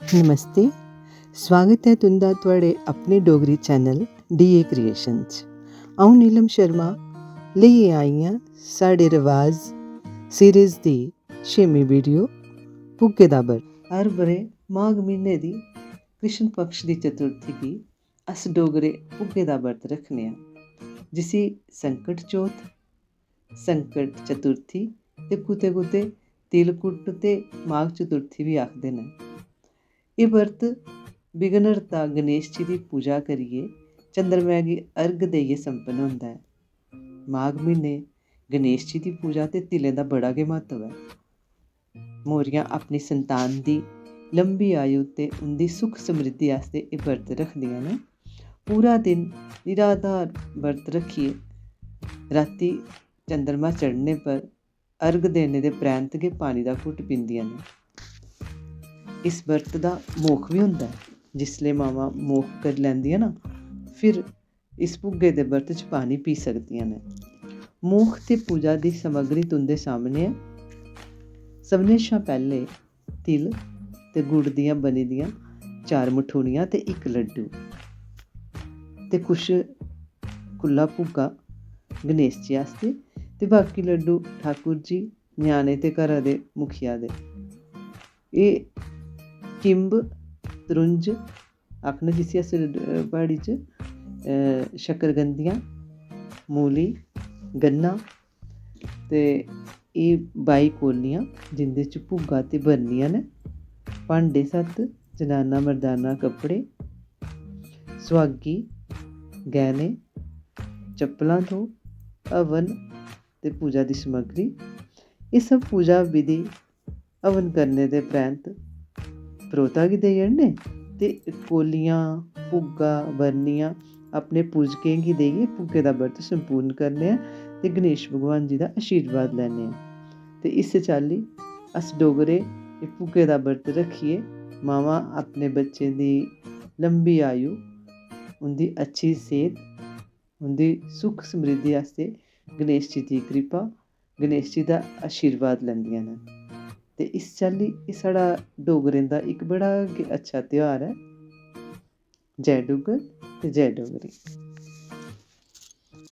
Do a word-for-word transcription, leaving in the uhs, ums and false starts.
नमस्ते, स्वागत ऐ तुं'दा थुआढ़े अपने डोगरी चैनल डीए क्रिएशन च। अ'ऊं नीलम शर्मा लेइयै आई आं साढ़े रवाज सीरीज दी छेमीं वीडियो, भुग्गे दा बर्त। हर ब'रे माघ म्हीने दी कृष्ण पक्ष दी चतुर्थी गी अस डोगरे भुग्गे दा बर्त रक्खने आं, जिसी संकट चौथ, संकट चतुर्थी ते कुतै-कुतै तिलकुट ते माघ चतुर्थी बी आखदे न। एह् बर्त विघ्नहर्ता गणेश जी दी पूजा करियै चंद्रमा गी अर्घ देइयै संपन्न होंदा ऐ। माघ म्हीने गणेश जी दी पूजा ते तिलें दा बड़ा गै म्हत्तव ऐ। मौरियां अपनी संतान दी लंबी आयु ते उं'दी सुख समृद्धि आस्तै एह् बर्त रखदियां न। पूरा दिन निराधार बर्त रक्खियै रातीं चंद्रमा चढ़ने पर अर्घ देने दे परैंत गै पानी दा घुट्ट पींदियां न। इस बर्त दा मोख बी होंदा ऐ। जिसलै मावां मोख करी लैंदियां ना, फिर इस भुग्गे दे बर्त च पानी पी सकदियां न। मोख ते पूजा दी समग्री तुं'दे सामनै ऐ। सभनें शा पैह्लें तिल ते गुड़ दियां बनी दियां चार मठूनियां ते इक लड्डू ते कुछ खु'ल्ला भुग्गा गणेश जी आस्तै ते बाकी लड्डू ठाकुर जी, ञ्याणे ते घरा दे मुखिया दे। एह् किंब, त्रुंज आखने जिसी अस, अ, प्हाड़ी च, अ, शकरकंदियां, मूली, गन्ना ते एह् बाई कोलियां जिं'दे च भुग्गा ते बरनियां न। भांडे सत्त, जनाना मर्दाना कपड़े, सुहागी, गैह्ने, चप्पलां दो, हवन ते पूजा दी समग्री। एह् सब पूजा विधि हवन करने दे परैंत परोह्ता गी देई ओड़ने ते कोलियां, भुग्गा, बरनियां अपने पूजकें गी देइयै भुग्गे दा बर्त संपूर्ण करने आं ते गणेश भगवान जी दा आशीर्वाद लैने आं। ते इस चाल्ली अस डोगरे एह् भुग्गे दा बर्त रक्खियै मावां अपने बच्चें दी लंबी आयु, उं'दी अच्छी सेह्त, उं'दी सुख समृद्धि आस्तै गणेश जी दी किरपा, गणेश जी दा आशीर्वाद लैंदियां न। ते इस चाल्ली एह् साढ़ा डोगरें दा इक बड़ा गै अच्छा त्यहार ऐ। जय डुग्गर ते जय डोगरी।